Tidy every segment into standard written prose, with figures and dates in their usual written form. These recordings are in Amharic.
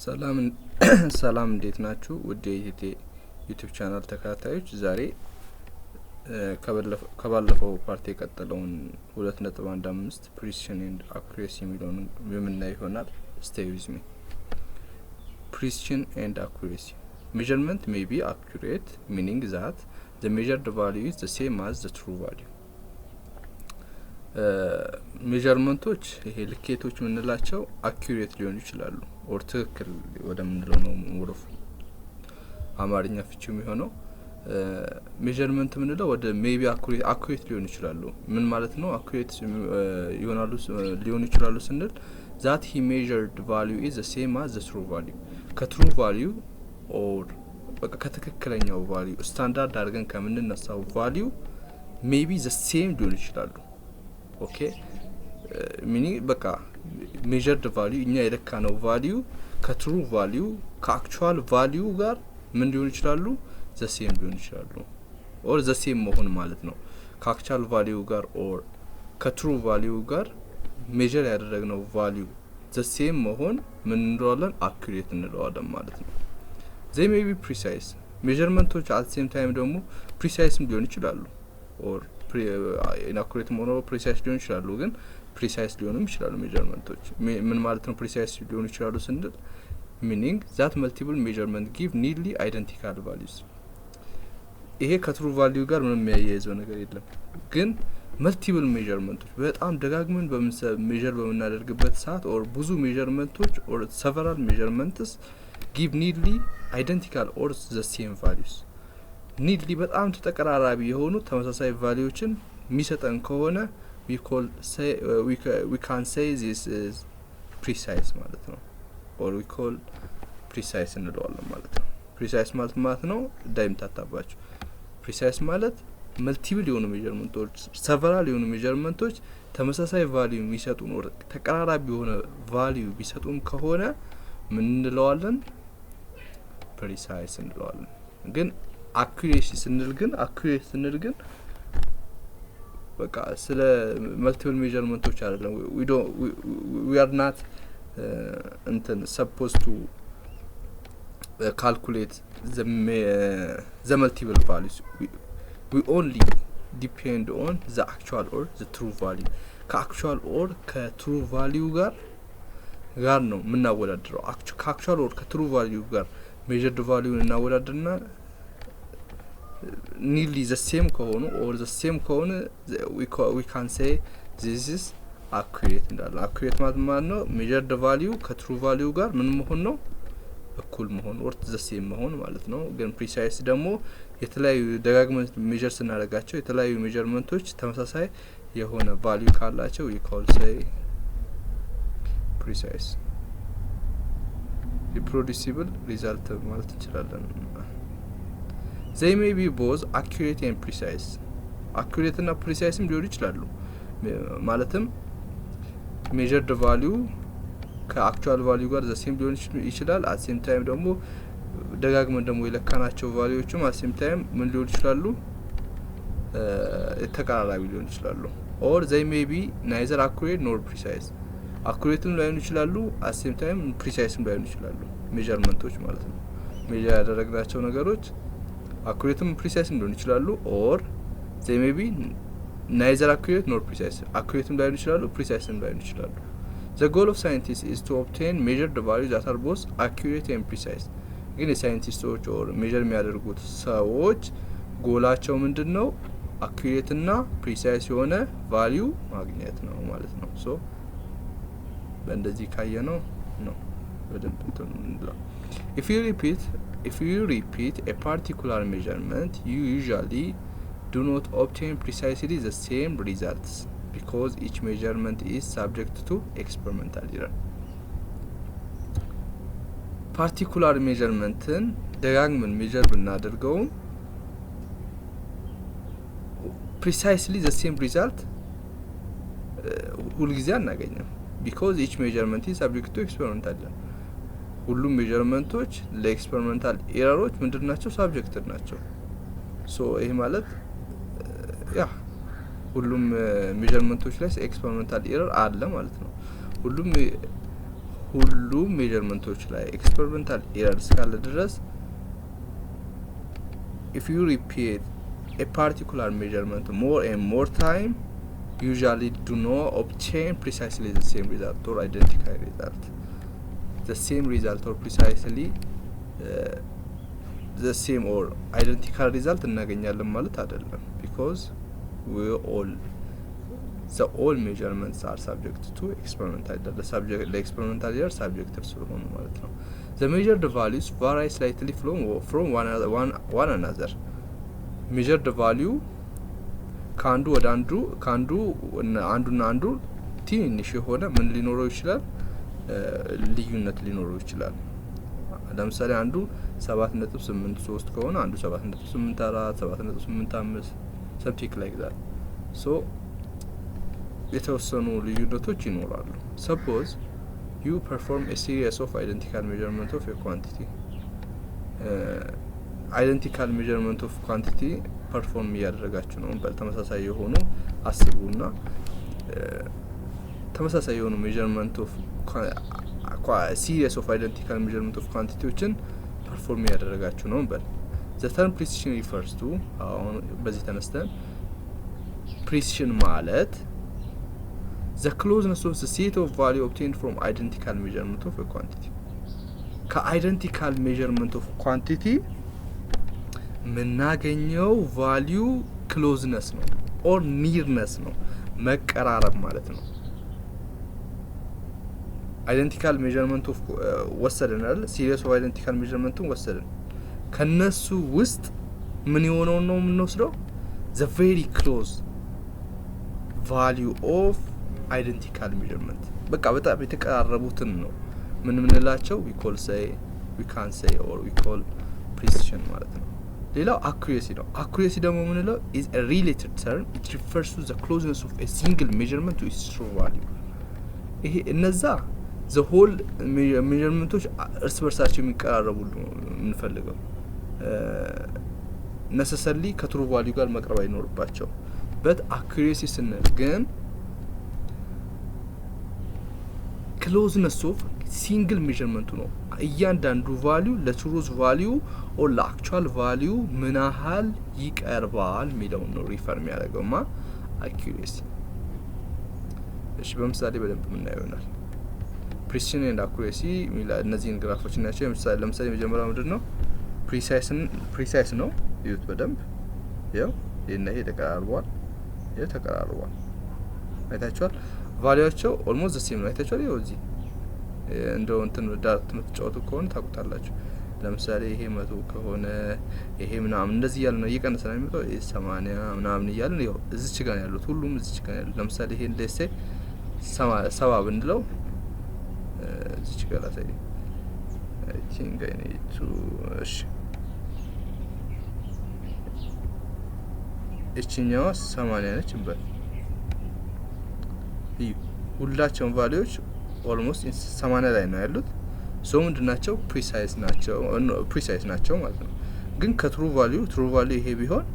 ሰላም ሰላም እንዴት ናችሁ? ውድ የኢቲቲ YouTube channel ተከታታዮች፣ ዛሬ ከባለፈው part የቀጠለውን 2.15 precision and accuracy የሚለውን የምናይ ይሆናል። Stay with me። Precision and accuracy: measurement may be accurate, meaning that the measured value is the same as the true value። Measurement ኦች፣ ይሄ ልኬቶች የምንላቸው accurate ሊሆኑ ይችላሉ። Or ትክክል ወደምንለው ነው more of አማርኛ ፍቺው የሚሆነው። Measurement የምንለው ወደ maybe accurate ሊሆኑ ይችላሉ። ምን ማለት ነው? Accurate ይሆናሉ ሊሆኑ ይችላሉ ስንል that he measured value is the same as the true value፣ ከ true value or በቃ ከትክክለኛው value፣ standard አድርገን ከምንነሳው value maybe the same ሊሆኑ ይችላሉ። Okay, meaning በቃ measured value፣ እኛ የለካነው value ከ true value፣ ከ actual value ጋር ምን ሊሆኑ ይችላሉ? The same ሊሆኑ ይችላሉ። Or the same መሆን ማለት ነው። ከ actual value ጋር or ከ true value ጋር measure ያደረግነው value the same መሆን ምን እንለዋለን? Accurate እንለዋለን ማለት ነው። They may be precise። Measurement ኦች at same time ደግሞ precise ም ሊሆኑ ይችላሉ። Or inaccurate ሆኖ precise ሊሆኑ ይችላሉ። ግን precise ሊሆኑም ይችላሉ measurement ኦች። ምን ማለት ነው? Precise ሊሆኑ ይችላሉ ስንል meaning that multiple measurement give nearly identical values። ይሄ ከ true value ጋር ምንም የሚያያይዘው ነገር የለም። ግን multiple measurement ኦች በጣም ደጋግመን measure በምናደርግበት ሰዓት or ብዙ measurement ኦች or several measurements give nearly identical or the same values፣ nearly በጣም ተቀራራቢ የሆኑ ተመሳሳይ value ዎችን የሚሰጠን ከሆነ we can say this is precise ማለት ነው። Or we call precise እንለዋለን ማለት ነው። Precise ማለት ነው እንዳይምታታባችሁ። Precise ማለት multiple የሆኑ measurement ኦች፣ several የሆኑ measurement ኦች ተመሳሳይ value የሚሰጡን or ተቀራራቢ የሆነ value ቢሰጡን ከሆነ ምን እንለዋለን? Precise እንለዋለን። ግን accuracy ስንል ግን በቃ ስለ multiple measurement ኦች አይደለም። We are not እንትን supposed to calculate the multiple values. We only depend on the actual or the true value። ከ actual or ከ true value ጋር ነው የምናወዳድረው። ከ actual or ከ true value ጋር measured value ን እናወዳድርና nearly the same ከሆኑ or the same ከሆነ we can say this is accurate እንላለን። Accurate ማለት ነው measured value ከ true value ጋር ምን መሆን ነው? እኩል መሆን or the same መሆን ማለት ነው። ግን precise ደግሞ የተለያዩ ደጋግመን measure ስናደርጋቸው የተለያዩ measurement ኦች ተመሳሳይ የሆነ value ካላቸው we call say precise፣ reproducible result ማለት እንችላለን። They may be both accurate and precise። Accurate ና precise ም ሊሆኑ ይችላሉ። ማለትም measured value ከ actual value ጋር the same ሊሆን ይችላል። At same time ደግሞ ደጋግመን ደግሞ የለካናቸው value ዎችም at same time ምን ሊሆኑ ይችላሉ? ተቀራራቢ ሊሆኑ ይችላሉ። Or they may be neither accurate nor precise። Accurate ም ላይሆኑ ይችላሉ። At same time precise ም ላይሆኑ ይችላሉ። Measurement ኦች ማለት ነው። Measure ያደረግናቸው ነገሮች accurate ም precise ም ሊሆኑ ይችላሉ። Or they may be neither accurate nor precise። Accurate ም ላይሆኑ ይችላሉ፣ precise ም ላይሆኑ ይችላሉ። The goal of scientist is to obtain measured value that are both accurate and precise። ግን የ scientist ኦች or measure የሚያደርጉት ሰዎች ጎላቸው ምንድን ነው? Accurate ና precise የሆነ value ማግኘት ነው ማለት ነው። So በእንደዚህ ካየነው ነው በደንብ እንትን እንለው። If you repeat a particular measurement, you usually do not obtain precisely the same results because each measurement is subject to experimental error። Particular measurement ን ደጋግመን measure ብናደርገውም precisely the same result ሁልጊዜ አናገኝም። Because each measurement is subject to experimental error። ሁሉም measurement ኦች ለ experimental error ኦች ምንድን ናቸው? Subjected ናቸው። So ይሄ ማለት ያ ሁሉም measurement ኦች ላይ experimental error አለ ማለት ነው። ሁሉም ሁሉም measurement ኦች ላይ experimental error እስካለ ድረስ if you repeat a particular measurement more and more time, usually do not obtain precisely the same result or identical result, the same result or precisely the same or identical result እናገኛለን ማለት አይደለም because we all the all measurements are subject to experimental subject ለ experimental error subjected ስለሆኑ ማለት ነው። The measured values vary slightly from one another. Measured value ከአንዱ ወደ አንዱ ከአንዱ አንዱና አንዱ ትንሽ የሆነ ምን ሊኖረው ይችላል? ልዩነት ሊኖረው ይችላል። ለምሳሌ አንዱ 7.83 ከሆነ አንዱ 7.84፣ 7.85, something like that. So የተወሰኑ ልዩነቶች ይኖራሉ። Suppose you perform a series of identical measurement of quantity. Identical measurement of quantity perform እያደረጋችሁ ነው። ተመሳሳይ የሆኑ አስቡና ተመሳሳይ የሆኑ measurement of series of identical measurement of quantity ዎችን perform እያደረጋችሁ ነው እንበል። The term precision refers to አሁን በዚህ ተነስተን precision ማለት the closeness of the set of value obtained from identical measurement of quantity. ከ identical measurement of quantity የምናገኘው value closeness ነው or nearness ነው፣ መቀራረብ ማለት ነው። Identical measurement of ወሰድን አይደል? Series of identical measurement ኡን ወሰድን። ከነሱ ውስጥ ምን የሆነውን ነው የምንወስደው? The very close value of identical measurement በቃ በጣም የተቀራረቡትን ነው ምን ምንላቸው we call say we can say or we call precision ማለት ነው። ሌላው accuracy ነው። Accuracy ደግሞ የምንለው is a related term. It refers to the closeness of a single measurement to its true value። ይሄ እነዛ the whole measurement ኦች እርስ በርሳቸው የሚቀራረቡ ነው የምንፈልገው። Necessarily ከ true value ጋር መቅረብ አይኖርባቸው። But accuracy ስንል ግን closeness of single measurement ኡ ነው። እያንዳንዱ value ለ truth value or ለ actual value ምን ያህል ይቀርባል የሚለውን ነው refer የሚያደርገው ማ accuracy። እሺ፣ በምሳሌ በደንብ የምናየው ይሆናል። Precision and accuracy እነዚህን graph ኦች እናያቸው። ለምሳሌ መጀመሪያው ምንድን ነው? Precise ነው። ይዩት በደንብ፣ ያው ይህና ይሄ ተቀራርበዋል። ይሄ ተቀራርቧል። አይታችኋል። Value ኣቸው almost the same ነው። አይታችኋል። ይኸው እዚህ እንደው እንትን dart የምትጫወቱ ከሆነ ታውቁታላችሁ። ለምሳሌ ይሄ 100 ከሆነ ይሄ ምናምን እንደዚህ እያለ ነው እየቀነሰ ነው የሚመጣው። ይሄ 80 ምናምን እያለ ይኸው እዚች ጋር ነው ያሉት፣ ሁሉም እዚች ጋር ነው ያሉት። ለምሳሌ ይሄ let's say 70 ብንለው እዚች ጋር ላሳይ። I think I need to እሺ፣ እችኛዋ 80 ነች እንበል። እዩ፣ ሁላቸውም value ዎች almost 80 ላይ ነው ያሉት። So ምንድን ናቸው? Precise ናቸው፣ precise ናቸው ማለት ነው። ግን ከ true value፣ true value ይሄ ቢሆን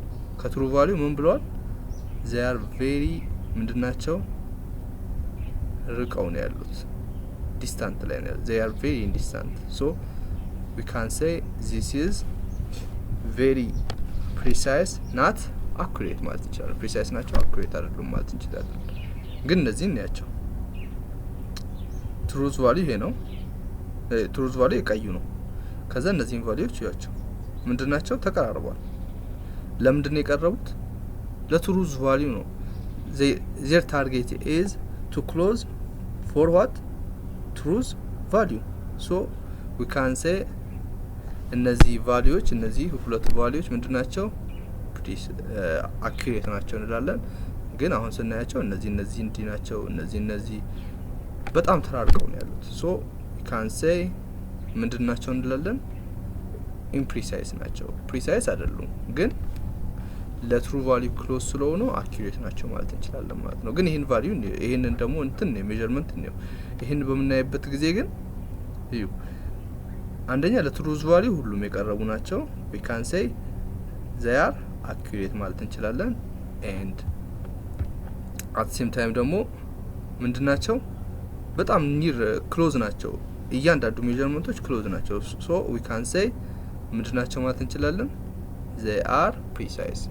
ከ true value ምን ብለዋል? They are very ምንድን ናቸው? ርቀው ነው ያሉት፣ distant ላይ ነው ያሉት። They are very distant, so we can say this is very precise, not accurate ማለት እንችላለን። Precise ናቸው፣ accurate አይደሉም ማለት እንችላለን። ግን እነዚህ እንያቸው። Truth value ይሄ ነው። Truth value የቀዩ ነው። ከዛ እነዚህን value ዎች እያቸው ምንድን ናቸው? ተቀራርቧል። ለምንድን ነው የቀረቡት? ለ truth value ነው። Their target is to close for what? Truth value. So we can say እነዚህ value ዎች፣ እነዚህ ሁለቱ value ዎች ምንድን ናቸው? Accurate ናቸው እንላለን። ግን አሁን ስናያቸው እነዚህ እንዲህ ናቸው፣ እነዚህ በጣም ተራርቀው ነው ያሉት። So can say ምንድን ናቸው እንላለን? Imprecise ናቸው። Precise አይደሉም፣ ግን ለ true value close ስለሆኑ accurate ናቸው ማለት እንችላለን ማለት ነው። ግን ይህን value ይህንን ደግሞ እንትን ነው measurement ነው። ይህን በምናይበት ጊዜ ግን እዩ፣ አንደኛ ለ truth value ሁሉም የቀረቡ ናቸው። We can say they are accurate ማለት እንችላለን። And at same time ደግሞ ምንድን ናቸው? በጣም near close ናቸው። እያንዳንዱ measurement ኦች close ናቸው። So we can say ምንድን ናቸው ማለት እንችላለን? They are precise፣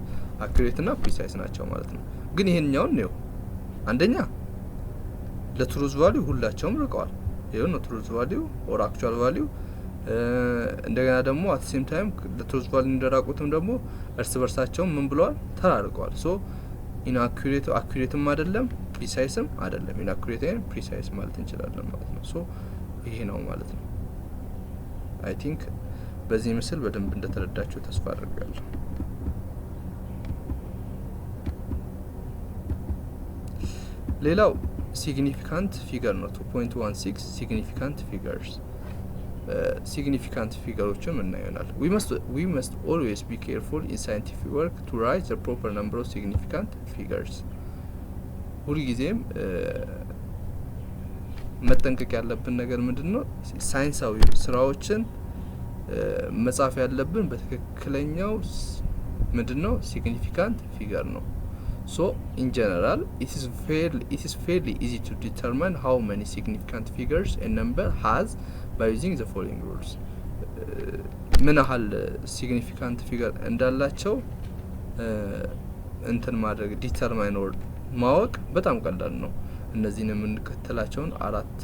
accurate እና precise ናቸው ማለት ነው። ግን ይሄንኛውን ነው፣ አንደኛ ለ truth value ሁላቸውም ርቀዋል። ይኸው ነው truth value or actual value። እንደገና ደግሞ at same time ለ truth value እንደራቁትም ደግሞ እርስ በርሳቸውም ምን ብለዋል? ተራርቀዋል። So inaccurate፣ accurate ም አይደለም፣ precise ም አይደለም። Inaccurate and precise ማለት እንችላለን ማለት ነው። So ይሄ ነው ማለት ነው። I think በዚህ ምስል በደንብ እንደተረዳችሁ ተስፋ አድርጋለሁ። ሌላው significant figure ነው። 2.16 significant figures። Significant figure ኦችን ምና ይሆናል። We must always be careful in scientific work to write the proper number of significant figures። ሁልጊዜም መጠንቀቅ ያለብን ነገር ምንድን ነው? ሳይንሳዊ ስራዎችን መጻፍ ያለብን በትክክለኛው ምንድን ነው significant figure ነው። So in general, it is fairly easy to determine how many significant figures a number has by using the following rules። ምን ያህል significant figure እንዳላቸው እንትን ማድረግ፣ determine or ማወቅ በጣም ቀላል ነው። እነዚህን የምንከተላቸውን አራት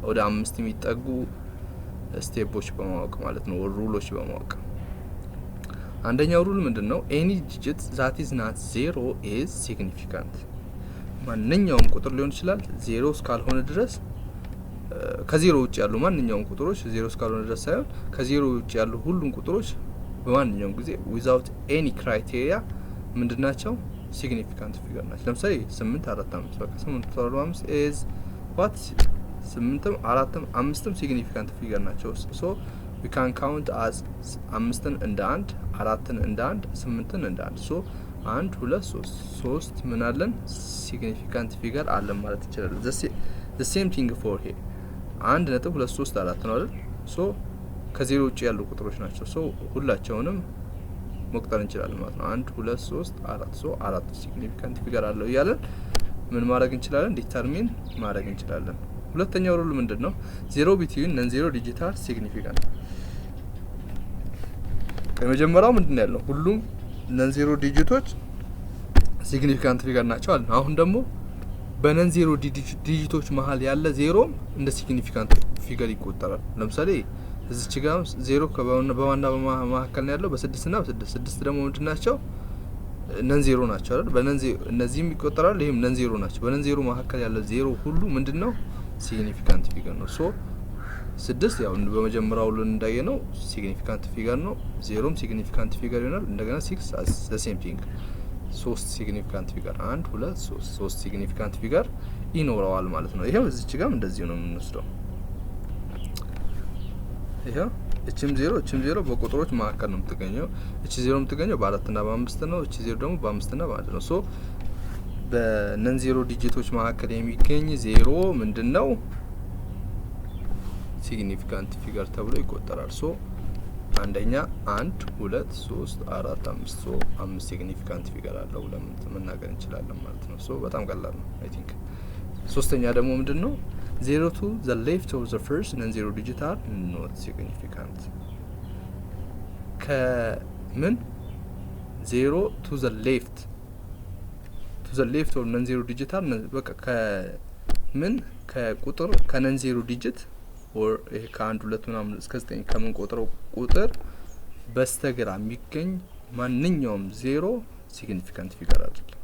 ወደ አምስት የሚጠጉ step ኦች በማወቅ ማለት ነው፣ rule ኦች በማወቅ። አንደኛው rule ምንድን ነው? Any digit that is not zero is significant። ማንኛውም ቁጥር ሊሆን ይችላል፣ ዜሮ እስካልሆነ ድረስ፣ ከዜሮ ውጭ ያሉ ማንኛውም ቁጥሮች፣ ዜሮ እስካልሆነ ድረስ ሳይሆን ከዜሮ ውጭ ያሉ ሁሉም ቁጥሮች በማንኛውም ጊዜ without any criteria ምንድን ናቸው? Significant figure ናቸው። ለምሳሌ ስምንት፣ አራት፣ አምስት፣ በቃ ስምንት አራት አምስት is what? ስምንትም አራትም አምስትም significant figure ናቸው። So we can count as አምስትን እንደ አንድ፣ አራትን እንደ አንድ፣ ስምንትን እንደ አንድ። So አንድ፣ ሁለት፣ ሶስት፣ ሶስት ምን አለን? Significant figure አለን ማለት እንችላለን። The same thing for here፣ 1.234 ነው አይደል? So ከዜሮ ውጭ ያሉ ቁጥሮች ናቸው። So ሁላቸውንም መቁጠር እንችላለን ማለት ነው። አንድ፣ ሁለት፣ ሶስት፣ አራት። So አራት significant figure አለው እያለን ምን ማድረግ እንችላለን? Determine ማድረግ እንችላለን። ሁለተኛው rule ምንድን ነው? Zero between non zero digit are significant። ከመጀመሪያው ምንድን ነው ያለው? ሁሉም non zero digit ኦች significant figure ናቸው አለ። አሁን ደግሞ በ non zero digit ኦች መሀል ያለ ዜሮም እንደ significant figure ይቆጠራል። ለምሳሌ እዚች ጋ ዜሮ በማና በመካከል ነው ያለው? በስድስት ና በስድስት። ስድስት ደግሞ ምንድን ናቸው? Non zero ናቸው አይደል? በ non zero እነዚህም ይቆጠራል፣ ይህም non zero ናቸው። በ non zero መካከል ያለ ዜሮ ሁሉ ምንድን ነው? Significant figure ነው። So ስድስት ያው በመጀመሪያው እንዳየነው significant figure ነው። ዜሮም significant figure ይሆናል። እንደገና six the same thing፣ ሶስት significant figure፣ አንድ፣ ሁለት፣ ሶስት፣ ሶስት significant figure ይኖረዋል ማለት ነው። ይሄው እዚች ጋርም እንደዚሁ ነው የምንወስደው። ይሄው እችም ዜሮ፣ እችም ዜሮ በቁጥሮች መካከል ነው የምትገኘው። እቺ ዜሮ የምትገኘው በአራትና በአምስት ነው። እቺ ዜሮ ደግሞ በአምስትና በአንድ ነው። So በ non zero digit ኦች መካከል የሚገኝ ዜሮ ምንድን ነው? Significant figure ተብሎ ይቆጠራል። So አንደኛ አንድ፣ ሁለት፣ ሶስት፣ አራት፣ አምስት። So አምስት significant figure አለው ብለን መናገር እንችላለን ማለት ነው። So በጣም ቀላል ነው I think። ሶስተኛ ደግሞ ምንድን ነው? Zero to the left of the first non zero digit are not significant። ከምን zero to the left of non zero digit are፣ በቃ ከምን ከቁጥር ከ non zero digit or ይሄ ከአንድ፣ ሁለት ምናምን እስከ ዘጠኝ ከምንቆጥረው ቁጥር በስተግራ የሚገኝ ማንኛውም ዜሮ significant figure አይደለም።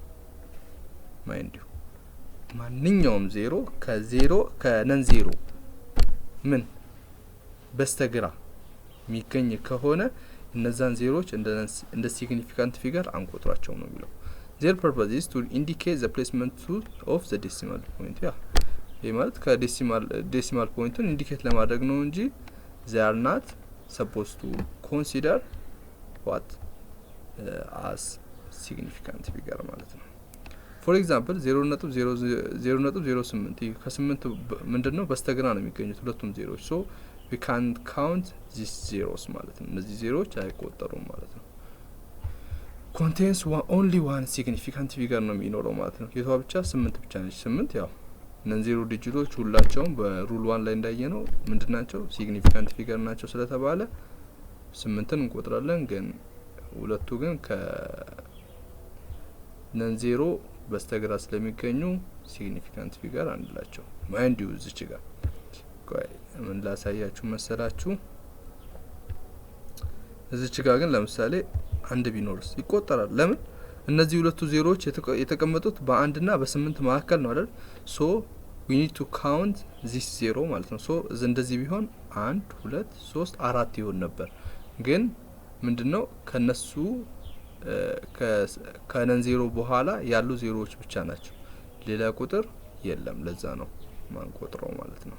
Mind you፣ ማንኛውም ዜሮ ከዜሮ ከ non zero ምን በስተግራ የሚገኝ ከሆነ እነዛን ዜሮች እንደ significant figure አንቆጥራቸውም ነው የሚለው። Their purpose is to indicate the placement of the decimal point። ያ ይህ ማለት ከ decimal point ኡን indicate ለማድረግ ነው እንጂ they are not supposed to consider what as significant figure ማለት ነው። For example, 0.0 0.08፣ ከስምንት ምንድን ነው በስተግራ ነው የሚገኙት ሁለቱም ዜሮዎች። ሶ ዊ ካን ካውንት ዚስ ዜሮስ ማለት ነው። እነዚህ ዜሮዎች አይቆጠሩም ማለት ነው። Contains only one significant figure ነው የሚኖረው ማለት ነው። የቷ ብቻ? ስምንት ብቻ ነች። ስምንት ያው Non zero digit ኦች ሁላቸውም በ rule 1 ላይ እንዳየነው ምንድናቸው? Significant figure ናቸው ስለተባለ 8ን እንቆጥራለን። ግን ሁለቱ ግን ከ non zero በስተግራ ስለሚገኙ significant figure አንላቸው። Mind you፣ እዚች ጋር ቆይ ምን ላሳያችሁ መሰላችሁ? እዚች ጋር ግን ለምሳሌ አንድ ቢኖርስ ይቆጠራል። ለምን? እነዚህ ሁለቱ ዜሮዎች የተቀመጡት በአንድና በስምንት መካከል ነው አይደል? So we need to count this zero ማለት ነው። So እንደዚህ ቢሆን አንድ፣ ሁለት፣ ሶስት፣ አራት ይሆን ነበር። ግን ምንድነው? ከነሱ ከ non zero በኋላ ያሉ ዜሮዎች ብቻ ናቸው። ሌላ ቁጥር የለም። ለዛ ነው ማንቆጥረው ማለት ነው።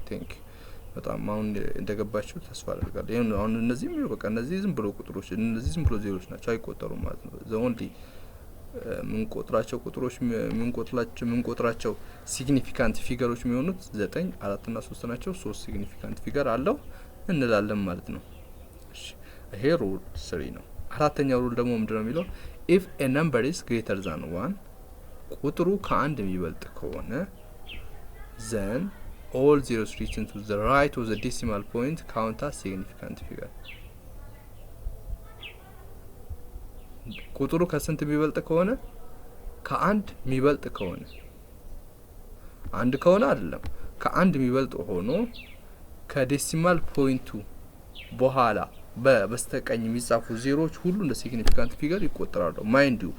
Thank you፣ በጣም አሁን እንደገባችሁ ተስፋ አደርጋለሁ። ይሄን አሁን እነዚህም በቃ እነዚህ ዝም ብሎ ቁጥሮች፣ እነዚህ ዝም ብሎ ዜሮች ናቸው፣ አይቆጠሩም ማለት ነው። The only ምንቆጥራቸው ቁጥሮች፣ ምንቆጥራቸው significant figure ኦች የሚሆኑት ዘጠኝ፣ አራት ና ሶስት ናቸው። ሶስት significant figure አለው እንላለን ማለት ነው። እሺ፣ ይሄ rule 3 ነው። አራተኛው rule ደግሞ ምንድነው የሚለው? If a number is greater than one፣ ቁጥሩ ከአንድ የሚበልጥ ከሆነ፣ then all zeros written to the right of the decimal point count as significant figure። ቁጥሩ ከስንት የሚበልጥ ከሆነ? ከአንድ የሚበልጥ ከሆነ፣ አንድ ከሆነ አይደለም፣ ከአንድ የሚበልጥ ሆኖ ከ decimal point ኡ በኋላ በስተቀኝ የሚጻፉ ዜሮዎች ሁሉ እንደ significant figure ይቆጠራሉ። Mind you፣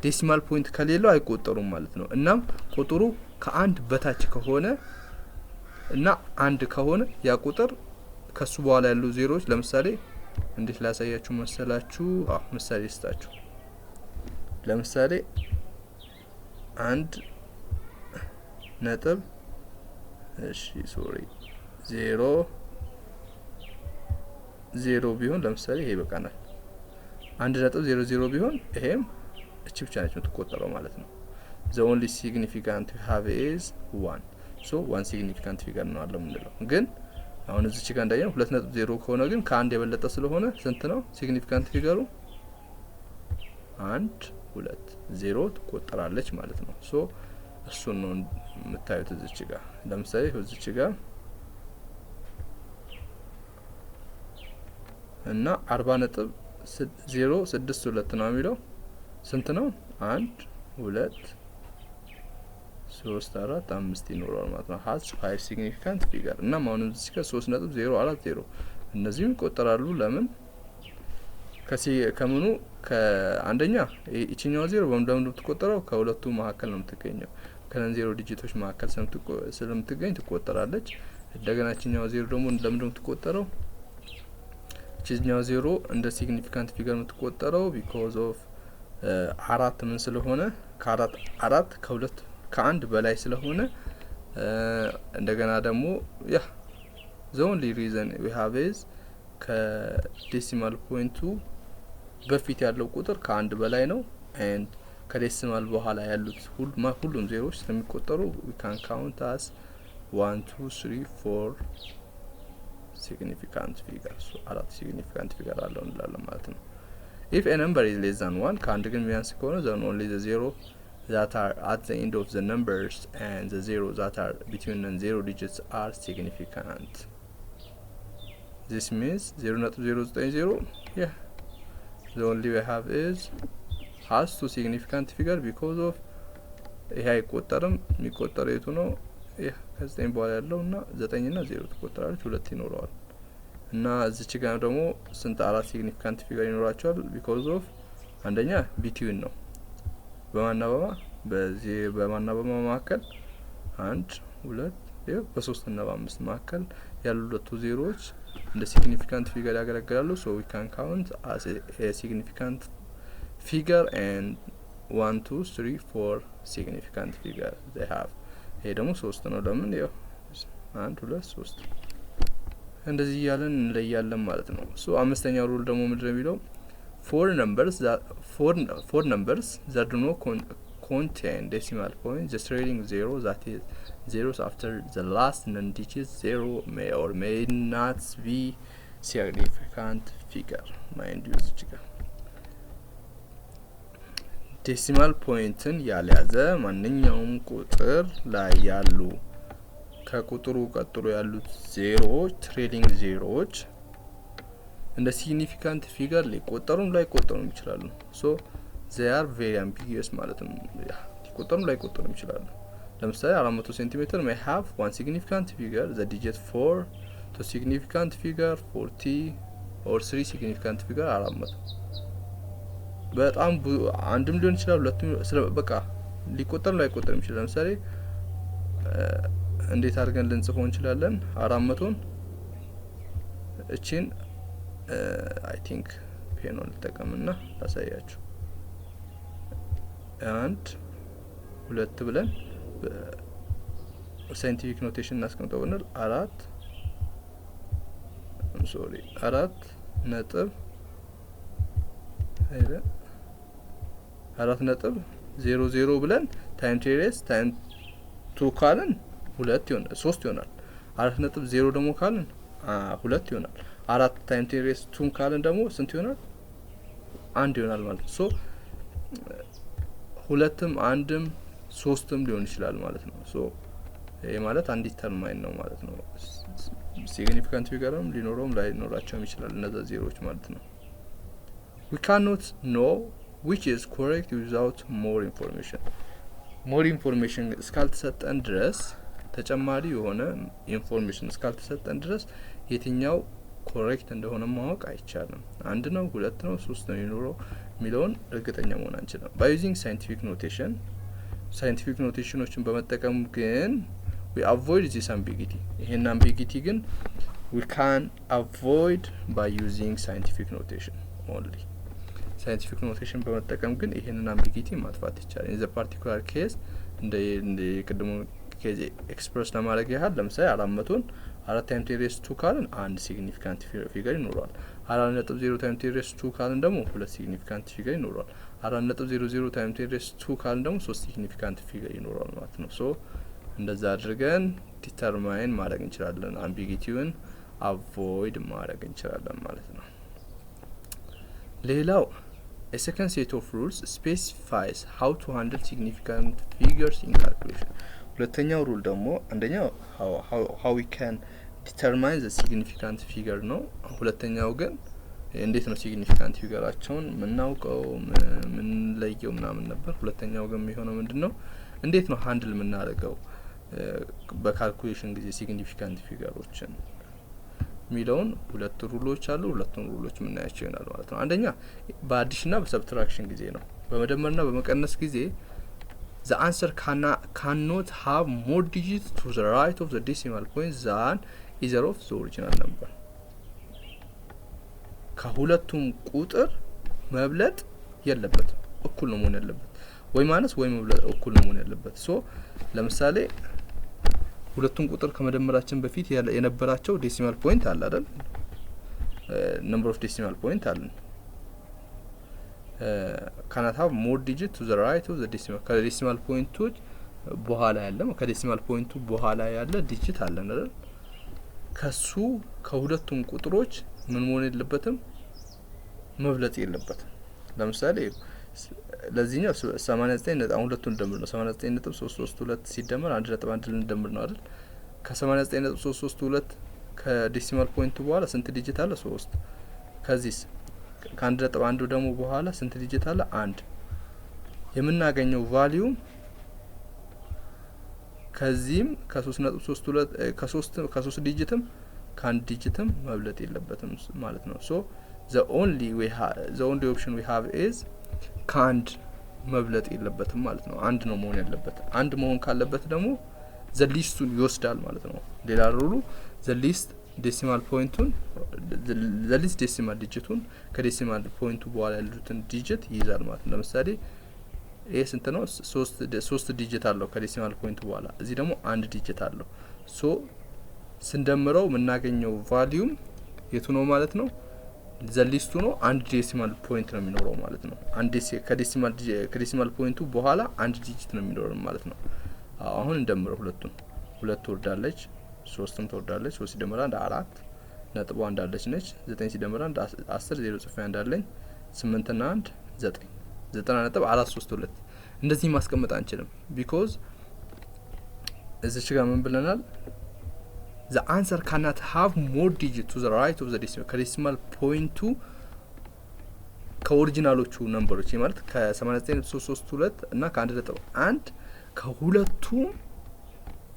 decimal point ከሌለው አይቆጠሩም ማለት ነው። እናም ቁጥሩ ከአንድ በታች ከሆነ እና አንድ ከሆነ ያ ቁጥር ከሱ በኋላ ያሉ ዜሮዎች፣ ለምሳሌ እንዴት ላሳያችሁ መሰላችሁ? አዎ፣ ምሳሌ ልስጣችሁ። ለምሳሌ አንድ ነጥብ፣ እሺ sorry፣ 0 0 ቢሆን ለምሳሌ ይሄ ይበቃናል። 1.00 ቢሆን ይሄም እቺ ብቻ ነች የምትቆጠረው ማለት ነው። The only significant have is one, so one significant figure ነው አለው የምንለው። ግን አሁን እዚች ጋር እንዳየነው 2.0 ከሆነ ግን ከአንድ የበለጠ ስለሆነ ስንት ነው significant figure ኡ? አንድ፣ ሁለት፣ ዜሮ ትቆጠራለች ማለት ነው። So እሱን ነው የምታዩት እዚች ጋር። ለምሳሌ እዚች ጋር እና 40.062 ነው የሚለው፣ ስንት ነው? አንድ፣ ሁለት፣ ሶስት፣ አራት፣ አምስት ይኖረዋል ማለት ነው። Has five significant figure። እና አሁንም እዚህ ጋር 3.040፣ እነዚህም ይቆጠራሉ። ለምን? ከምኑ ከአንደኛ ይችኛዋ ዜሮ በምን የምትቆጠረው? ከሁለቱ መካከል ነው የምትገኘው። ከ non zero digit ኦች መካከል ስለምትገኝ ትቆጠራለች። እንደገና ይችኛዋ ዜሮ ደግሞ ለምንድን ነው የምትቆጠረው? ይችኛዋ ዜሮ እንደ significant figure የምትቆጠረው because of አራት ምን ስለሆነ፣ ከአራት፣ አራት ከሁለት ከአንድ በላይ ስለሆነ። እንደገና ደግሞ yeah, the only reason we have is ከ decimal point ኡ በፊት ያለው ቁጥር ከአንድ በላይ ነው and ከ decimal በኋላ ያሉት ሁሉም ዜሮዎች ስለሚቆጠሩ we can count as one, two, three, four significant figure። አራት significant figure አለው እንላለን ማለት ነው። If a number is less than one፣ ከአንድ ግን የሚያንስ ከሆነ፣ then only the zero that are at the end of the numbers and the zero that are between non-zero digits are significant. This means 0.090, yeah, the only we have is has two significant figure because of ይሄ አይቆጠርም። የሚቆጠረው የቱ ነው? ይህ ከዘጠኝ በኋላ ያለው እና ዘጠኝ ና ዜሮ ትቆጠራለች፣ ሁለት ይኖረዋል። እና እዚች ጋር ደግሞ ስንት? አራት significant figure ይኖራቸዋል because of አንደኛ between ነው። በማና በማ፣ በዚህ በማና በማ መካከል? አንድ፣ ሁለት፣ ይኸው በሶስት እና በአምስት መካከል ያሉ ሁለቱ ዜሮዎች እንደ significant figure ያገለግላሉ። So we can count as a significant figure and one, two, three, four significant figure they have። ይሄ ደግሞ ሶስት ነው። ለምን? ያው አንድ፣ ሁለት፣ ሶስት እንደዚህ እያለን እንለያለን ማለት ነው። So አምስተኛው rule ደግሞ ምንድነው የሚለው? Four numbers that do not contain decimal point, the trailing zero, that is, zeros after the last non-digit zero, may or may not be significant figure. Mind you፣ እዚች ጋር Decimal point ን ያልያዘ ማንኛውም ቁጥር ላይ ያሉ ከቁጥሩ ቀጥሎ ያሉት ዜሮዎች፣ trailing ዜሮዎች እንደ significant figure ሊቆጠሩም ላይቆጠሩም ይችላሉ። So they are very ambiguous ማለት ነው። ሊቆጠሩም ላይቆጠሩም ይችላሉ። ለምሳሌ 400 ሴንቲሜትር may have one significant figure, the digit 4, two significant figure 40 or three significant figure 400። በጣም አንድም ሊሆን ይችላል፣ ሁለቱም በቃ ሊቆጠርም ላይቆጠርም ይችላል። ለምሳሌ እንዴት አድርገን ልንጽፈው እንችላለን? 400ን እቺን I think pen ኗን ልጠቀምና ላሳያችሁ። አንድ ሁለት ብለን scientific notation እናስቀምጠው ብንል አራት፣ sorry፣ 4.00 ብለን times 10 raise times 2 ካልን ሁለት ይሆናል፣ ሶስት ይሆናል። 4.0 ደግሞ ካልን ሁለት ይሆናል። 4 times 10 raise 2 ካልን ደግሞ ስንት ይሆናል? አንድ ይሆናል ማለት ነው። So ሁለትም አንድም ሶስትም ሊሆን ይችላል ማለት ነው። So ይሄ ማለት undetermined ነው ማለት ነው። Significant figure ም ሊኖረውም ላይኖራቸውም ይችላል እነዛ ዜሮዎች ማለት ነው። ዊ ካኖት ኖ ዊች ኢዝ ኮሬክት ዊዛውት ሞር ኢንፎርሜሽን። ሞር ኢንፎርሜሽን እስካልተሰጠን ድረስ፣ ተጨማሪ የሆነ information እስካልተሰጠን ድረስ የትኛው correct እንደሆነ ማወቅ አይቻልም። አንድ ነው፣ ሁለት ነው፣ ሶስት ነው የሚኖረው የሚለውን እርግጠኛ መሆን አንችልም። By using scientific notation፣ scientific notation ኖችን በመጠቀም ግን we avoid this ambiguity። ይሄን ambiguity ግን we can avoid by using scientific notation only። Scientific notation በመጠቀም ግን ይሄንን ambiguity ማጥፋት ይቻላል። In the particular case፣ እንደ የቅድሙ case express ለማድረግ ያህል፣ ለምሳሌ 400ን 4 times 10 raise 2 ካልን አንድ significant figure ይኖረዋል። 4.0 times 10 raise 2 ካልን ደግሞ ሁለት significant figure ይኖረዋል። 4.00 times 10 raise 2 ካልን ደግሞ ሶስት significant figure ይኖረዋል ማለት ነው። So እንደዛ አድርገን determine ማድረግ እንችላለን። Ambiguity ውን avoid ማድረግ እንችላለን ማለት ነው። ሌላው a second set of rules specifies how to handle significant figures in calculation። ሁለተኛው rule ደግሞ፣ አንደኛው how we can determine the significant figure ነው። ሁለተኛው ግን እንዴት ነው significant figure ኣቸውን የምናውቀው፣ ምንለየው ምናምን ነበር። ሁለተኛው ግን የሚሆነው ምንድን ነው? እንዴት ነው handle የምናደርገው በ calculation ጊዜ significant figure ኦችን የሚለውን ሁለት rule ኦች አሉ። ሁለቱን rule ኦች የምናያቸው ይሆናል ማለት ነው። አንደኛ በ addition ና በ subtraction ጊዜ ነው። በመደመርና በመቀነስ ጊዜ ዘ አንሰር ካኖት ሃቭ ሞር ዲጂት ቱ ዘ ራይት ኦፍ ዘ ዴሲማል ፖይንት ዛን ኢዘር ኦፍ ዘ ኦሪጂናል ነምበር። ከሁለቱም ቁጥር መብለጥ የለበትም። እኩል ነው መሆን ያለበት፣ ወይ ማነስ ወይ መብለጥ፣ እኩል ነው መሆን ያለበት። So ለምሳሌ ሁለቱን ቁጥር ከመደመራችን በፊት የነበራቸው decimal point አለ አይደል? Number of decimal point አለን። ካናት ሀቭ ሞር ዲጂት ቱ ዘ ራይት ኦፍ ዘ ዴሲማል፣ ከዴሲማል ፖይንቶች በኋላ ያለ፣ ከ decimal point ኡ በኋላ ያለ digit አለን አይደል? ከሱ ከሁለቱም ቁጥሮች ምን መሆን የለበትም? መብለጥ የለበትም። ለምሳሌ ለዚህኛው 89 ነጥብ፣ አሁን ሁለቱን ደምር ነው፣ 89.332 ሲደመር 1.1 ልንደምር ነው አይደል? ከ89.332 ከ decimal point ኡ በኋላ ስንት digit አለ? ሶስት። ከዚህስ ከ1.1 ደግሞ በኋላ ስንት digit አለ? አንድ። የምናገኘው value ከዚህም ከ3.32 ከሶስት digit ም ከአንድ digit ም መብለጥ የለበትም ማለት ነው። So the only option we have is ከአንድ መብለጥ የለበትም ማለት ነው። አንድ ነው መሆን ያለበት። አንድ መሆን ካለበት ደግሞ the least ኡን ይወስዳል ማለት ነው። ሌላ rule ኡ the least decimal point ኡን፣ the least decimal digit ኡን፣ ከ decimal point ኡ በኋላ ያሉትን digit ይይዛል ማለት ነው። ለምሳሌ ይሄ ስንት ነው? ሶስት digit አለው ከ decimal point ኡ በኋላ። እዚህ ደግሞ አንድ digit አለው። So ስንደምረው የምናገኘው value ም የቱ ነው ማለት ነው? The least ኡ ነው። አንድ decimal point ነው የሚኖረው ማለት ነው። አንድ ከ decimal point ኡ በኋላ አንድ digit ነው የሚኖረው ማለት ነው። አሁን እንደምረው ሁለቱን። ሁለት ትወርዳለች፣ ሶስትም ትወርዳለች። ሶስት ሲደመር አንድ አራት፣ ነጥቧ እንዳለች ነች። ዘጠኝ ሲደመር አንድ 10፣ ዜሮ ጽፌ አንድ አለኝ። ስምንትና አንድ ዘጠኝ። 90.432 እንደዚህ ማስቀመጥ አንችልም። Because እዚች ጋር ምን ብለናል? ዘ አንሰር ካናት ሃቭ ሞር ዲጂት ቱ ዘ ራይት ኦፍ ዘ ዴሲማል፣ ከዴሲማል ፖይንቱ ከኦሪጂናሎቹ ነምበሮች ማለት ከ89.332 እና ከ1.1 ከሁለቱም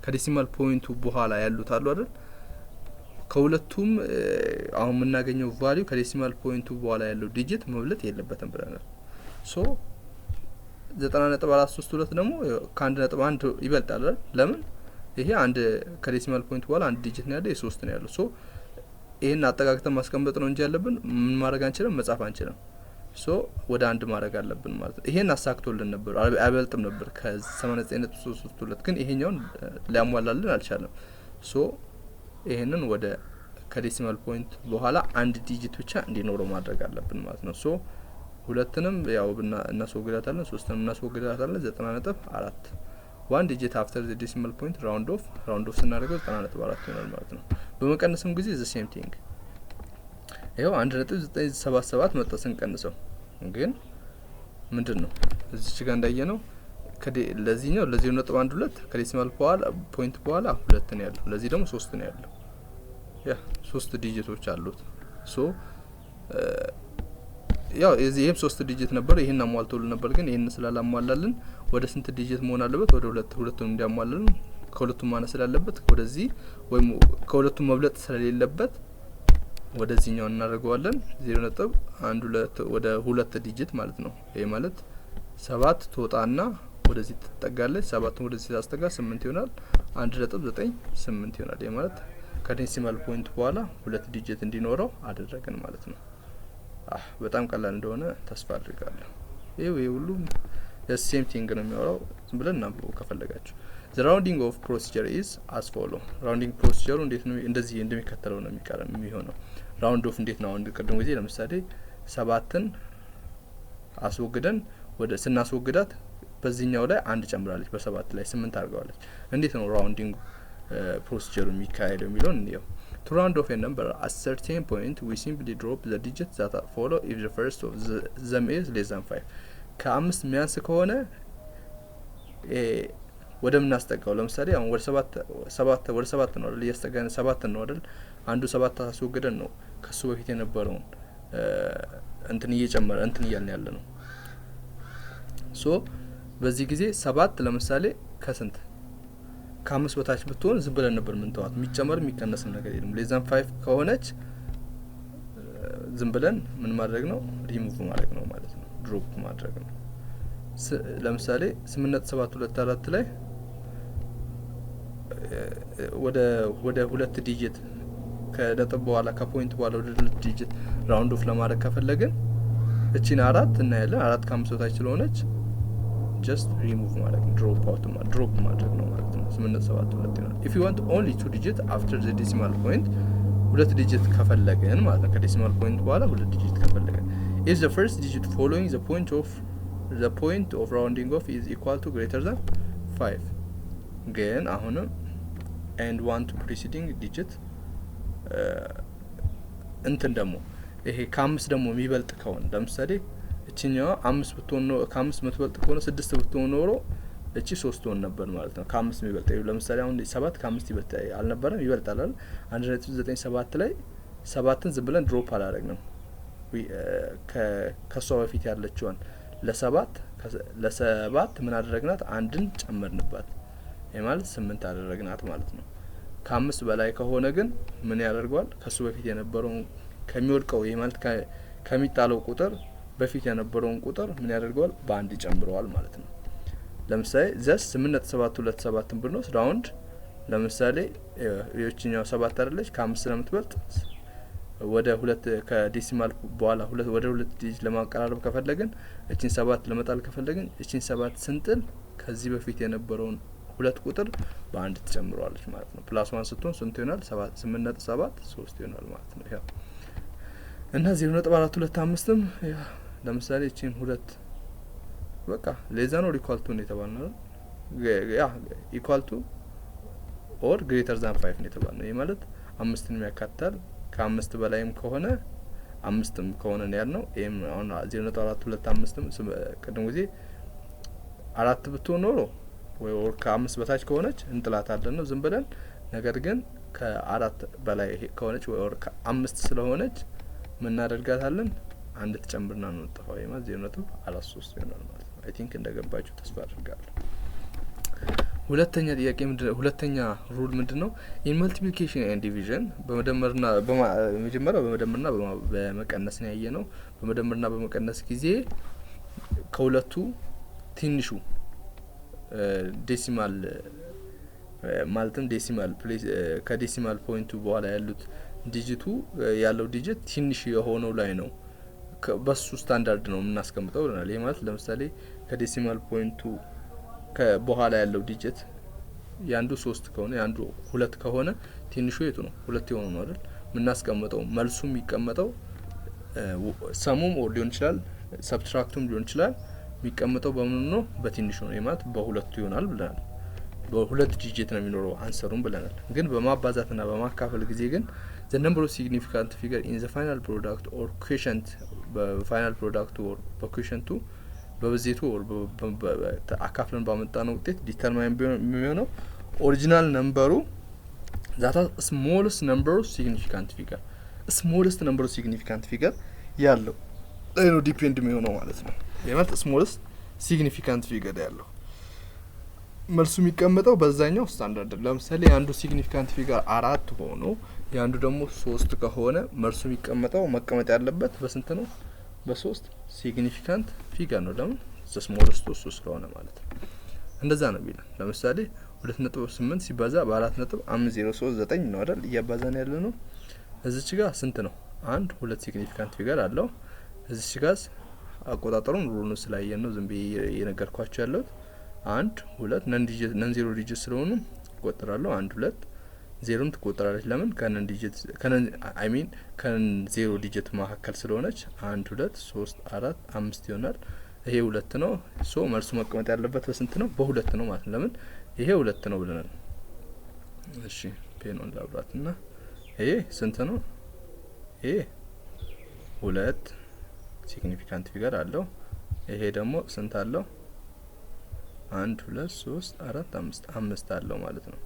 ከ decimal point ኡ በኋላ ያሉት አሉ አይደል? ከሁለቱም አሁን የምናገኘው value ከ decimal point ኡ በኋላ ያለው digit መብለጥ የለበትም ብለናል። So 90.432 ደግሞ ከ1.1 ይበልጣል አይደል? ለምን? ይሄ አንድ ከ decimal point በኋላ አንድ digit ነው ያለው፣ የሶስት ነው ያለው። So ይሄን አጠጋግተን ማስቀመጥ ነው እንጂ ያለብን ምን ማድረግ አንችልም፣ መጻፍ አንችልም። So ወደ አንድ ማድረግ አለብን ማለት ነው። ይሄን አሳክቶልን ነበር፣ አይበልጥም ነበር ከ89.332፣ ግን ይሄኛውን ሊያሟላልን አልቻለም። So ይሄንን ወደ ከ decimal point በኋላ አንድ digit ብቻ እንዲኖረው ማድረግ አለብን ማለት ነው። So ሁለትንም ያው እናስወግዳታለን፣ ሶስትንም እናስወግዳታለን። 90.4 one digit after the decimal point round off ስናደርገው 90.4 ይሆናል ማለት ነው። በመቀነስም ጊዜ the same thing፣ ይኸው 1.977 መጣ ስንቀንሰው። ግን ምንድን ነው እዚች ጋር እንዳየነው ለዚህኛው ለ0.12 ከ decimal በኋላ point በኋላ ሁለት ነው ያለው፣ ለዚህ ደግሞ ሶስት ነው ያለው። Yeah፣ ሶስት digit ኦች አሉት። So ያው ይህም ሶስት digit ነበር፣ ይህን አሟልቶልን ነበር። ግን ይህን ስላላሟላልን ወደ ስንት digit መሆን አለበት? ወደ ሁለት። ሁለቱን እንዲያሟላልን ከሁለቱም ማነስ ስላለበት ወደዚህ ወይም ከሁለቱም መብለጥ ስለሌለበት ወደዚህኛው እናደርገዋለን። 0.12 ወደ ሁለት digit ማለት ነው። ይህ ማለት ሰባት ትወጣና ወደዚህ ትጠጋለች። ሰባትን ወደዚህ ታስጠጋ ስምንት ይሆናል። 1.98 ይሆናል። ይህ ማለት ከ decimal point በኋላ ሁለት digit እንዲኖረው አደረግን ማለት ነው። በጣም ቀላል እንደሆነ ተስፋ አድርጋለሁ። ይህ ሁሉም same thing ነው የሚያወራው። ዝም ብለን እናንብበው ከፈለጋችሁ። The rounding off procedure is as follow። Rounding procedure ኡ እንዴት ነው? እንደዚህ እንደሚከተለው ነው የሚቀር የሚሆነው። Round off እንዴት ነው? አሁን ቅድም ጊዜ ለምሳሌ ሰባትን አስወግደን ወደ ስናስወግዳት በዚህኛው ላይ አንድ ጨምራለች፣ በሰባት ላይ ስምንት አድርገዋለች። እንዴት ነው rounding procedure ኡ የሚካሄደው የሚለውን እንየው። To round off a number at certain point, we simply drop the digits that follow if the first of them is less than 5። ከአምስት የሚያንስ ከሆነ ወደምናስጠጋው ለምሳሌ አሁን ወደ ሰባት ሰባት ወደ ሰባት ነው አይደል? እያስጠጋን ሰባት ነው አይደል? አንዱ ሰባት አስወግደን ነው ከሱ በፊት የነበረውን እንትን እየጨመረ እንትን እያልን ያለ ነው። So በዚህ ጊዜ ሰባት ለምሳሌ ከስንት ከአምስት በታች ብትሆን ዝም ብለን ነበር ምንተዋት፣ የሚጨመር የሚቀነስም ነገር የለም። Less than 5 ከሆነች ዝም ብለን ምን ማድረግ ነው? ሪሙቭ ማድረግ ነው ማለት ነው። Drop ማድረግ ነው። ለምሳሌ 8.724 ላይ ወደ ሁለት digit ከነጥብ በኋላ ከ point በኋላ ወደ ሁለት digit round off ለማድረግ ከፈለግን እቺን አራት እናያለን። አራት ከአምስት በታች ስለሆነች ጀስት ሪሙቭ ማድረግ፣ drop out drop ማድረግ ነው ማለት ነው። 8.72 ይሆናል። If you want only two digit after the decimal point፣ ሁለት digit ከፈለግን ማለት ነው። ከ decimal point በኋላ ሁለት digit ከፈለግን፣ if the first digit following the point of rounding off is equal to greater than 5 ግን አሁንም and one to preceding digit እንትን ደግሞ ይሄ ከአምስት ደግሞ የሚበልጥ ከሆነ፣ ለምሳሌ እችኛዋ አምስት ብትሆን ከአምስት የምትበልጥ ከሆነ፣ ስድስት ብትሆን ኖሮ እቺ ሶስት ትሆን ነበር ማለት ነው። ከአምስት የሚበልጥ ለምሳሌ አሁን ሰባት ከአምስት ይበልጥ አልነበረም? ይበልጣል አይደል? 1.97 ላይ ሰባትን ዝም ብለን drop አላደረግንም። ከእሷ በፊት ያለችዋን ለሰባት ምን አደረግናት? አንድን ጨመርንባት። ይህ ማለት ስምንት አደረግናት ማለት ነው። ከአምስት በላይ ከሆነ ግን ምን ያደርገዋል? ከእሱ በፊት የነበረውን ከሚወድቀው፣ ይህ ማለት ከሚጣለው ቁጥር በፊት የነበረውን ቁጥር ምን ያደርገዋል? በአንድ ይጨምረዋል ማለት ነው። ለምሳሌ thus 8.727ን ብንወስድ round ለምሳሌ የችኛው ሰባት አይደለች? ከአምስት ስለምትበልጥ ወደ ሁለት ከ decimal በኋላ ሁለት ወደ ሁለት digit ለማቀራረብ ከፈለግን፣ እቺን ሰባት ለመጣል ከፈለግን፣ እቺን ሰባት ስንጥል ከዚህ በፊት የነበረውን ሁለት ቁጥር በአንድ ትጨምረዋለች ማለት ነው። Plus one ስትሆን ስንት ይሆናል? 8.73 ይሆናል ማለት ነው። ያው እና 0.425ም ለምሳሌ እቺን ሁለት በቃ less than or equal to ነው የተባልነው። Yeah፣ equal to or greater than 5 ነው የተባልነው። ይህ ማለት አምስትን ያካትታል። ከአምስት በላይም ከሆነ አምስትም ከሆነ ነው ያልነው። ይህም አሁን 0.425ም ቅድም ጊዜ አራት ብትሆን ኖሮ ወይ ከአምስት በታች ከሆነች እንጥላታለን ነው ዝም ብለን። ነገር ግን ከአራት በላይ ከሆነች ወይ ከአምስት ስለሆነች ምናደርጋታለን? አንድ ትጨምርና ነው የምንጠፋው። ይሄ ማለት 0.43 ይሆናል ማለት ነው። I think እንደገባችሁ ተስፋ አድርጋለሁ። ሁለተኛ ጥያቄ ምንድነው? ሁለተኛ rule ምንድነው? In multiplication and division፣ በመደመርና መጀመሪያው በመደመርና በመቀነስ ነው ያየነው። በመደመርና በመቀነስ ጊዜ ከሁለቱ ትንሹ decimal፣ ማለትም decimal place፣ ከ decimal point ኡ በኋላ ያሉት digit ኡ ያለው digit ትንሽ የሆነው ላይ ነው፣ በሱ ስታንዳርድ ነው የምናስቀምጠው ብለናል። ይህ ማለት ለምሳሌ ከ decimal point ኡ በኋላ ያለው digit የአንዱ ሶስት ከሆነ፣ የአንዱ ሁለት ከሆነ ትንሹ የቱ ነው? ሁለት የሆነ ነው አይደል? የምናስቀምጠው መልሱ የሚቀመጠው sum ኡም or ሊሆን ይችላል፣ subtract ኡም ሊሆን ይችላል፣ የሚቀመጠው በምኑ ነው? በትንሹ ነው። ይህ ማለት በሁለቱ ይሆናል ብለናል። በሁለት digit ነው የሚኖረው answer ኡም ብለናል። ግን በማባዛትና በማካፈል ጊዜ ግን the number of significant figure in the final product or quotient፣ በ final product ኡ or በ quotient ኡ፣ በብዜቱ or አካፍለን ባመጣነው ውጤት determine የሚሆነው original number ኡ that smallest number of significant figure፣ smallest number of significant figure ያለው ላይ ነው depend የሚሆነው ማለት ነው። ይህ ማለት smallest significant figure ያለው መልሱ የሚቀመጠው በዛኛው ስታንዳርድ። ለምሳሌ የአንዱ significant figure አራት ሆኖ የአንዱ ደግሞ ሶስት ከሆነ መልሱ የሚቀመጠው፣ መቀመጥ ያለበት በስንት ነው? በሶስት significant figure ነው። ለምን? Smallest ኡ እሱ ስለሆነ ማለት ነው። እንደዛ ነው የሚለን። ለምሳሌ 2.8 ሲባዛ በ4.5039 ነው አይደል? እያባዛን ያለ ነው። እዚች ጋር ስንት ነው? አንድ ሁለት significant figure አለው። እዚች ጋር አቆጣጠሩን rule ኡን ስላየን ነው ዝም ብዬ እየነገርኳቸው ያለሁት። አንድ ሁለት non digit፣ non zero digit ስለሆኑ እቆጥራለሁ። አንድ ሁለት፣ ዜሮም ትቆጠራለች። ለምን? ከ non digit፣ ከ non፣ I mean ከ non zero digit መካከል ስለሆነች አንድ ሁለት ሶስት አራት አምስት ይሆናል። ይሄ ሁለት ነው። So መልሱ መቀመጥ ያለበት በስንት ነው? በሁለት ነው ማለት ነው። ለምን? ይሄ ሁለት ነው ብለናል። እሺ፣ pen ኗን ላብራት እና ይሄ ስንት ነው? ይሄ ሁለት significant figure አለው። ይሄ ደግሞ ስንት አለው? አንድ ሁለት ሶስት አራት አምስት፣ አምስት አለው ማለት ነው።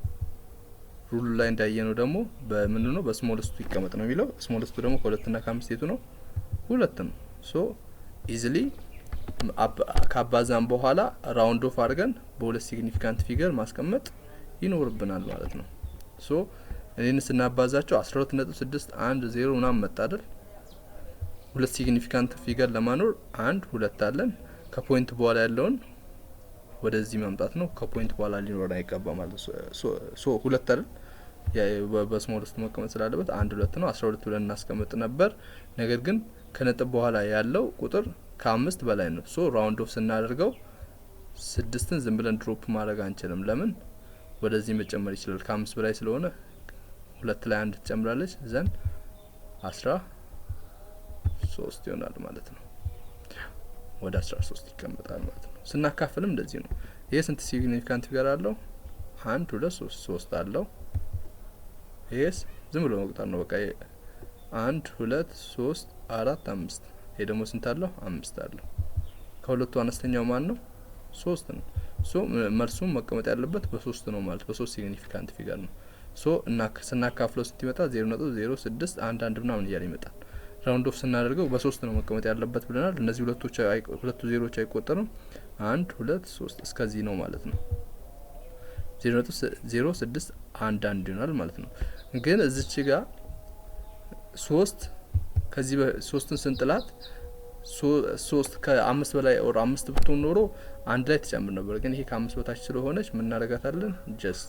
Rule ኡ ላይ እንዳየነው ደግሞ በምኑ ነው? በ smallest ኡ ይቀመጥ ነው የሚለው። Smallest ኡ ደግሞ ከሁለትና ከአምስት የቱ ነው? ሁለት ነው። So easily ካባዛን በኋላ round off አድርገን በሁለት significant figure ማስቀመጥ ይኖርብናል ማለት ነው። So እኔን ስናባዛቸው 12.610 ምናምን መጣ አይደል? ሁለት significant figure ለማኖር አንድ ሁለት አለን። ከ point በኋላ ያለውን ወደዚህ ማምጣት ነው። ከ point በኋላ ሊኖር አይገባ ማለት ነው። So ሁለት አይደል? በ smallest መቀመጥ ስላለበት አንድ ሁለት ነው። 12 ብለን እናስቀምጥ ነበር። ነገር ግን ከነጥብ በኋላ ያለው ቁጥር ከአምስት በላይ ነው። So round off ስናደርገው ስድስትን ዝም ብለን drop ማድረግ አንችልም። ለምን? ወደዚህ መጨመር ይችላል። ከአምስት በላይ ስለሆነ ሁለት ላይ አንድ ትጨምራለች፣ then 13 ይሆናል ማለት ነው። ወደ 13 ይቀመጣል ማለት ነው። ስናካፍልም እንደዚህ ነው። ይሄ ስንት significant figure አለው? አንድ ሁለት ሶስት፣ ሶስት አለው። ይሄስ ዝም ብሎ መቁጠር ነው። በቃ አንድ ሁለት ሶስት አራት አምስት። ይሄ ደግሞ ስንት አለው? አምስት አለው። ከሁለቱ አነስተኛው ማን ነው? ሶስት ነው። So መልሱም መቀመጥ ያለበት በሶስት ነው ማለት በሶስት significant figure ነው። So እና ስናካፍለው ስንት ይመጣል? 0.0611 ምናምን እያለ ይመጣል። Round off ስናደርገው በሶስት ነው መቀመጥ ያለበት ብለናል። እነዚህ ሁለቶች፣ ሁለቱ ዜሮች አይቆጠሩም። አንድ ሁለት ሶስት እስከዚህ ነው ማለት ነው። 0.0611 ይሆናል ማለት ነው። ግን እዚች ጋር ሶስት ከዚህ ሶስትን ስንጥላት ሶስት ከአምስት በላይ or አምስት ብትሆን ኖሮ አንድ ላይ ትጨምር ነበር። ግን ይሄ ከአምስት በታች ስለሆነች ምን እናደርጋታለን? Just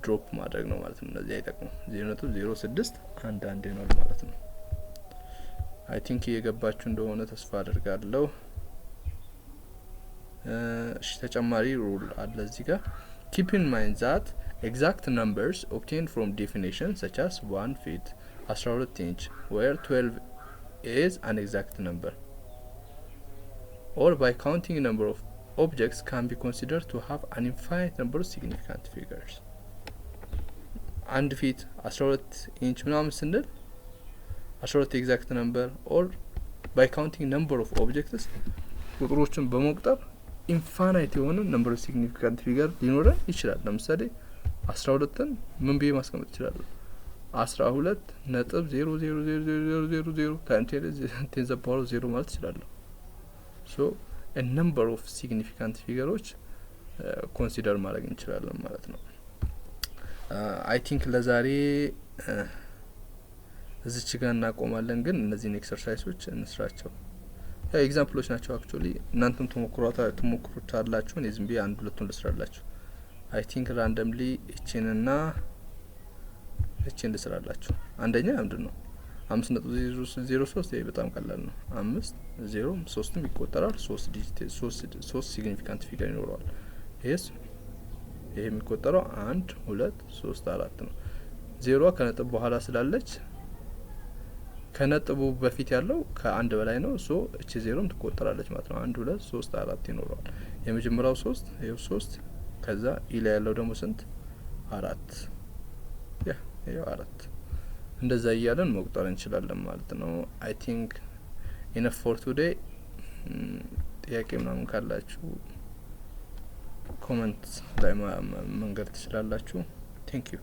drop ማድረግ ነው ማለት ነው። እነዚህ አይጠቅሙም። 0.0611 ይሆናል ማለት ነው። I think እየገባችሁ እንደሆነ ተስፋ አድርጋለሁ። እሺ፣ ተጨማሪ rule አለ እዚህ ጋር። Keep in mind that exact numbers obtained from definition such as 1 feet 12 inch, where 12 is an exact number, or by counting number of objects can be considered to have an infinite number of significant figures. አንድ feet 12 ኢንች ምናምን ስንል 12 exact number or by counting number of objects፣ ቁጥሮችን በመቁጠር infinite የሆነ number of significant figure ሊኖረን ይችላል። ለምሳሌ 12ን ምን ብዬ ማስቀመጥ ይችላለሁ? 12.0000000 times 10 the power 0 ማለት ይችላለሁ። So number of significant figure ኦች consider ማድረግ እንችላለን ማለት ነው። I think ለዛሬ እዚች ጋር እናቆማለን። ግን እነዚህን exercise ኦች እንስራቸው። ያው example ኦች ናቸው። Actually እናንተም ትሞክሩታላችሁ። እኔ ዝም ብዬ አንድ ሁለቱን ልስራላችሁ። I think randomly እቺንና እቺን ልስራላችሁ። አንደኛ ምንድን ነው? 5.03። ይሄ በጣም ቀላል ነው። አምስት ዜሮ ሶስትም ይቆጠራል። ሶስት digit፣ ሶስት significant figure ይኖረዋል። ይሄስ? ይሄ የሚቆጠረው አንድ፣ ሁለት፣ ሶስት፣ አራት ነው። ዜሮዋ ከነጥብ በኋላ ስላለች ከነጥቡ በፊት ያለው ከአንድ በላይ ነው። So እቺ ዜሮም ትቆጠራለች ማለት ነው። አንድ፣ ሁለት፣ ሶስት፣ አራት ይኖረዋል። የመጀመሪያው ሶስት፣ ይኸው ሶስት። ከዛ ኢ ላይ ያለው ደግሞ ስንት? አራት። Yeah፣ ይኸው አራት። እንደዛ እያለን መቁጠር እንችላለን ማለት ነው። I think enough for today። ጥያቄ ምናምን ካላችሁ comment ላይ መንገር ትችላላችሁ። Thank you.